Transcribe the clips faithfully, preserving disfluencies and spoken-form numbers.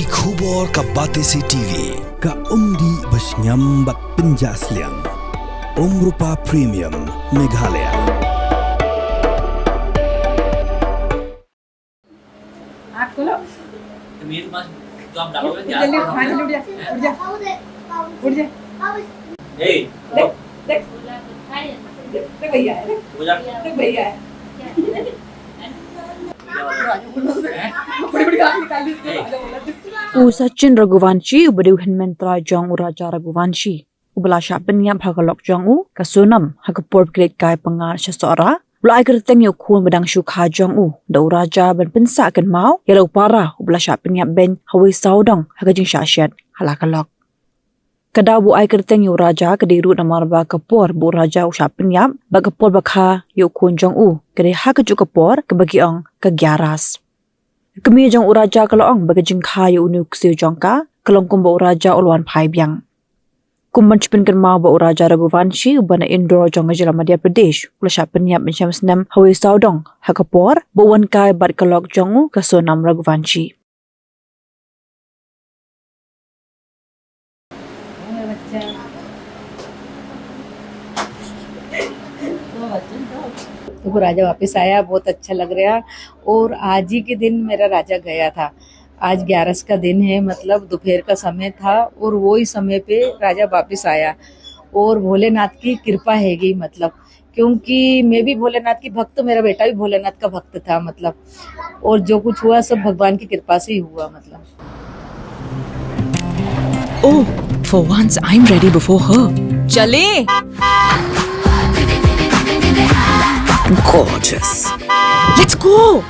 Ki khubor ka Batesi T V, ka umdih ba shngiam bad pynjah sliang. Umrupa Premium, Meghalaya. आँख खोलो। तो मेरे पास, तो आप डालोगे क्या? जल्दी, हाँ, जल्दी उठ जा, उठ जा, उठ जा। ए, देख, देख, देख, देख भैया है, देख, हो जा। देख भैया है। बड़ी बड़ी आँख निकाल ली उसने, ए। राजा बोला। U Sachin Raghuvanshi, uba dei u hynmen trai jong u Raja Raghuvanshi, uba la shah pynïap ha ka lok jong u, ka Sonam, ha ka por ba ki leit kai pyngngad sha Sohra, u la ai kyrteng ïa u khun ba dang shu kha jong u da u Raja ban pynsah kynmaw ïa la u para uba la shah pynïap beiñ ha wei sawdong ha ka jingshah shet ha la ka lok. Ka daw ba u ai kyrteng ïa u Raja ka dei ruh namar ba ka por ba u Raja u shah pynïap bad ka por ba kha ïa u khun jong u ka dei ha kajuh ka por kaba ki ong ka Gyaras. Ka kmie jong u Raja ka la ong ba ka jingkha ïa une u ksiew jong ka ka long kumba u Raja u la wan phai biang. Kum ban shu pynkynmaw ba u Raja Raghuvanshi uba na Indore jong ka jylla Madhya Pradesh u la shah pynïap mynshem snem ha wei sawdong ha ka por ba u wan kai bad ka lok jong u ka Sonam Raghuvanshi. देखो, राजा वापस आया, बहुत अच्छा लग रहा। और आज ही के दिन मेरा राजा गया था। आज ग्यारस का दिन है, मतलब दोपहर का समय था और वो ही समय पे राजा वापस आया। और भोलेनाथ की कृपा हैगी, मतलब क्योंकि मैं भी भोलेनाथ की भक्त, मेरा बेटा भी भोलेनाथ का भक्त था, मतलब, और जो कुछ हुआ सब भगवान की कृपा से ही हुआ, मतलब। Oh, for once I'm ready before her. चले। Gorgeous. Let's go.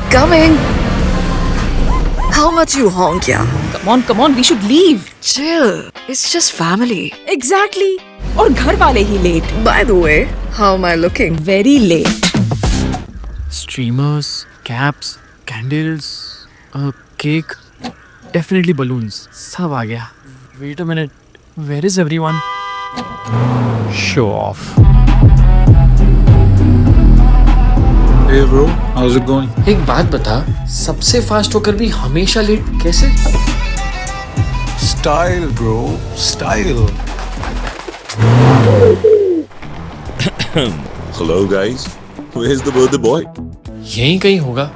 Coming. How much you honk, yeah? Come on, come on, we should leave. Chill. It's just family. Exactly. और घर वाले ही late. By the way, how am I looking? Very late. Streamers, caps, candles, a cake, definitely balloons. सब आ गया. Wait a minute. Where is everyone? Show off. Hey bro, how's it going? एक बात बता, सबसे फास्ट होकर भी हमेशा लेट कैसे? Style, bro, style. Hello guys, where's the birthday boy? यहीं कहीं होगा,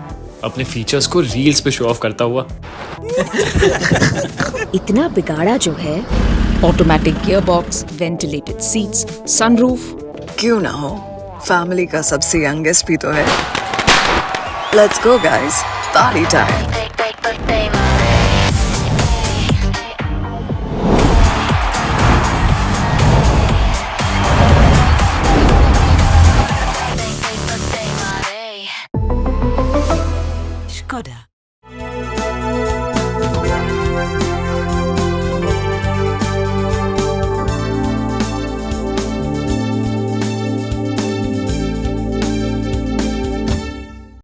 अपने फीचर्स को रील्स पे शो ऑफ करता हुआ. इतना बिगाड़ा जो है. Automatic gearbox, ventilated seats, sunroof. क्यों ना हो, फैमिली का सबसे यंगेस्ट भी तो है. Let's go guys, party time. Skoda.